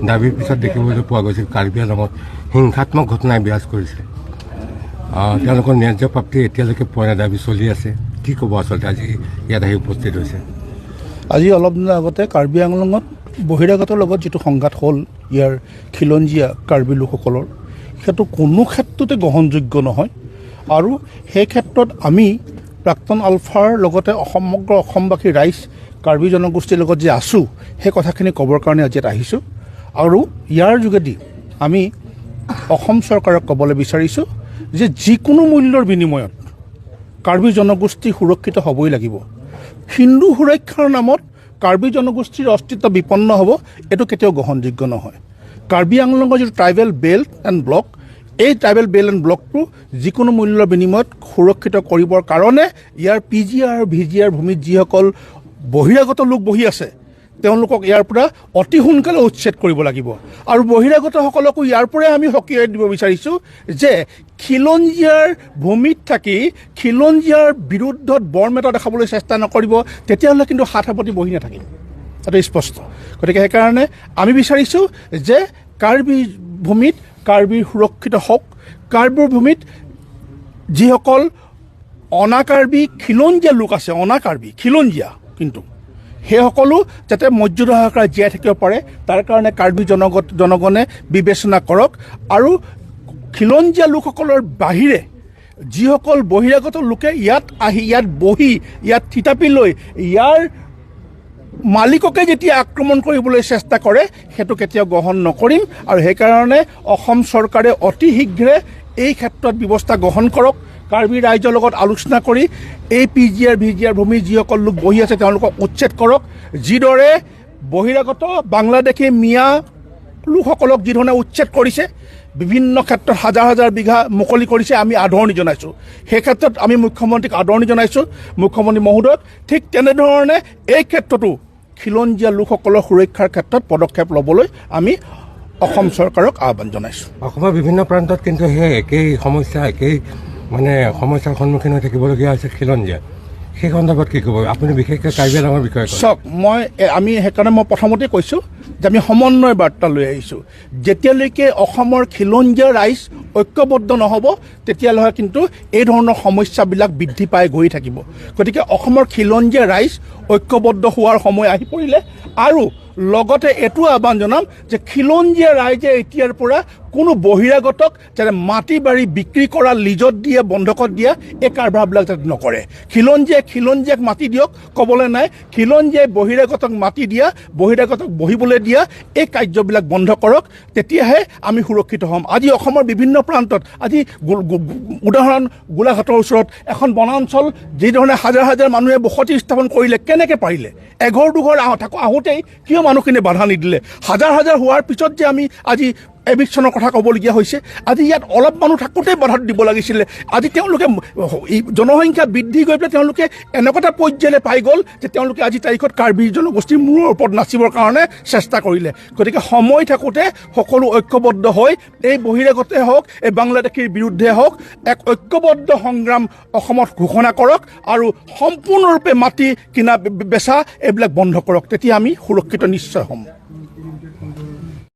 দাবীৰ পিছত দেখিবলৈ পোৱা গৈছিল কাৰ্বি আংলঙত হিংসাত্মক ঘটনাই বিৰাজ কৰিছে। তেওঁলোকৰ ন্যায্য প্ৰাপ্তি এতিয়ালৈকে পোৱা নাই, দাবী চলি আছে। কি ক'ব আচলতে আজি ইয়াত আহি উপস্থিত হৈছে? আজি অলপ দিনৰ আগতে কাৰ্বি আংলঙত বহিৰাগতৰ লগত যিটো সংঘাত হ'ল ইয়াৰ খিলঞ্জীয়া কাৰ্বি লোকসকলৰ, সেইটো কোনো ক্ষেত্ৰতে গ্ৰহণযোগ্য নহয়। আৰু সেই ক্ষেত্ৰত আমি প্ৰাক্তন আলফাৰ লগতে সমগ্ৰ অসমবাসী ৰাইজ কাৰ্বি জনগোষ্ঠীৰ লগত যে আছোঁ, সেই কথাখিনি ক'বৰ কাৰণে আজি ইয়াত আহিছোঁ। আৰু ইয়াৰ যোগেদি আমি অসম চৰকাৰক ক'বলৈ বিচাৰিছোঁ যে যিকোনো মূল্যৰ বিনিময়ত কাৰ্বি জনগোষ্ঠী সুৰক্ষিত হ'বই লাগিব। হিন্দু সুৰক্ষাৰ নামত কাৰ্বি জনগোষ্ঠীৰ অস্তিত্ব বিপন্ন হ'ব, এইটো কেতিয়াও গ্ৰহণযোগ্য নহয়। কাৰ্বি আংলঙৰ যিটো ট্ৰাইবেল বেল্ট এণ্ড ব্লক, এই ট্ৰাইবেল বেল্ট এণ্ড ব্লকটো যিকোনো মূল্যৰ বিনিময়ত সুৰক্ষিত কৰিবৰ কাৰণে ইয়াৰ পিজিআৰ আৰু ভিজিআৰ ভূমিত যিসকল বহিৰাগত লোক বহি আছে, তেওঁলোকক ইয়াৰ পৰা অতি সোনকালে উচ্ছেদ কৰিব লাগিব। আৰু বহিৰাগতসকলকো ইয়াৰ পৰাই আমি সকীয়াই দিব বিচাৰিছোঁ যে খিলঞ্জীয়াৰ ভূমিত থাকি খিলঞ্জীয়াৰ বিৰুদ্ধত বৰমেটা দেখাবলৈ চেষ্টা নকৰিব, তেতিয়াহ'লে কিন্তু হাত সাৱটি বহি নাথাকিম, এইটো স্পষ্ট। গতিকে সেইকাৰণে আমি বিচাৰিছোঁ যে কাৰ্বি ভূমিত কাৰ্বিৰ সুৰক্ষিত হওক। কাৰ্বিৰ ভূমিত যিসকল অনাকাৰ্বি খিলঞ্জীয়া লোক আছে, অনাকাৰ্বি খিলঞ্জীয়া কিন্তু সেইসকলো যাতে মৰ্যাদা সহকাৰে জীয়াই থাকিব পাৰে, তাৰ কাৰণে কাৰ্বি জনগণে বিবেচনা কৰক। আৰু খিলঞ্জীয়া লোকসকলৰ বাহিৰে যিসকল বহিৰাগত লোকে ইয়াত আহি ইয়াত বহি ইয়াত থিতাপি লৈ ইয়াৰ মালিককে যেতিয়া আক্ৰমণ কৰিবলৈ চেষ্টা কৰে, সেইটো কেতিয়াও গ্ৰহণ নকৰিম। আৰু সেইকাৰণে অসম চৰকাৰে অতি শীঘ্ৰে এই ক্ষেত্ৰত ব্যৱস্থা গ্ৰহণ কৰক। কাৰ্বি ৰাইজৰ লগত আলোচনা কৰি এই পিজিআৰ ভিজিআৰ ভূমি যিসকল লোক বহি আছে, তেওঁলোকক উচ্ছেদ কৰক। যিদৰে বহিৰাগত বাংলাদেশী মিয়া লোকসকলক যিধৰণে উচ্ছেদ কৰিছে, বিভিন্ন ক্ষেত্ৰত হাজাৰ হাজাৰ বিঘা মুকলি কৰিছে, আমি আদৰণি জনাইছোঁ। সেই ক্ষেত্ৰত আমি মুখ্যমন্ত্ৰীক আদৰণি জনাইছোঁ, মুখ্যমন্ত্ৰী মহোদয়ক। ঠিক তেনেধৰণে এই ক্ষেত্ৰতো খিলঞ্জীয়া লোকসকলৰ সুৰক্ষাৰ ক্ষেত্ৰত পদক্ষেপ ল'বলৈ আমি অসম চৰকাৰক আহ্বান জনাইছোঁ। অসমৰ বিভিন্ন প্ৰান্তত কিন্তু সেই একেই সমস্যা, একেই মানে সমস্যাৰ সন্মুখীন হৈ থাকিবলগীয়া হৈছে খিলঞ্জীয়া। সেই সন্দৰ্ভত কি ক'ব আপুনি, বিশেষকৈ কাৰ্বি আংলঙৰ বিষয়ে কয়? চাওক, আমি সেইকাৰণে মই প্ৰথমতে কৈছোঁ যে আমি সমন্বয় বাৰ্তা লৈ আহিছোঁ। যেতিয়ালৈকে অসমৰ খিলঞ্জীয়া ৰাইজ ঐক্যবদ্ধ নহ'ব, তেতিয়ালৈকে কিন্তু এই ধৰণৰ সমস্যাবিলাক বৃদ্ধি পাই গৈ থাকিব। গতিকে অসমৰ খিলঞ্জীয়া ৰাইজ ঐক্যবদ্ধ হোৱাৰ সময় আহি পৰিলে। আৰু লগতে এইটো আহ্বান জনাম যে খিলঞ্জীয়া ৰাইজে এতিয়াৰ পৰা কোনো বহিৰাগতক যাতে মাটি বাৰী বিক্ৰী কৰা, লিজত দিয়া, বন্ধকত দিয়া এই কাৰবাৰবিলাক যাতে নকৰে। খিলঞ্জীয়াই খিলঞ্জীয়াক মাটি দিয়ক, ক'বলৈ নাই। খিলঞ্জীয়াই বহিৰাগতক মাটি দিয়া, বহিৰাগতক বহিবলৈ দিয়া এই কাৰ্যবিলাক বন্ধ কৰক, তেতিয়াহে আমি সুৰক্ষিত হ'ম। আজি অসমৰ বিভিন্ন প্ৰান্তত, আজি উদাহৰণ গোলাঘাটৰ ওচৰত এখন বনাঞ্চল যিধৰণে হাজাৰ হাজাৰ মানুহে বসতি স্থাপন কৰিলে, কেনেকৈ পাৰিলে? এঘৰ দুঘৰ থাকোঁ আহোঁতেই কিয় মানুহখিনিয়ে বাধা নিদিলে? হাজাৰ হাজাৰ হোৱাৰ পিছত যে আমি আজি এভিকশ্যনৰ কথা ক'বলগীয়া হৈছে। আজি ইয়াত অলপ মানুহ থাকোঁতেই বাধা দিব লাগিছিলে। আজি তেওঁলোকে এই জনসংখ্যা বৃদ্ধি গৈ পেলাই তেওঁলোকে এনেকুৱা এটা পৰ্যায়লৈ পাই গ'ল যে তেওঁলোকে আজি তাৰিখত কাৰ্বি জনগোষ্ঠীৰ মূৰৰ ওপৰত নাচিবৰ কাৰণে চেষ্টা কৰিলে। গতিকে সময় থাকোঁতে সকলো ঐক্যবদ্ধ হৈ এই বহিৰাগতে হওক, এই বাংলাদেশীৰ বিৰুদ্ধে হওক, এক ঐক্যবদ্ধ সংগ্ৰাম অসমত ঘোষণা কৰক আৰু সম্পূৰ্ণৰূপে মাটি কিনা বেচা এইবিলাক বন্ধ কৰক, তেতিয়া আমি সুৰক্ষিত নিশ্চয় হ'ম।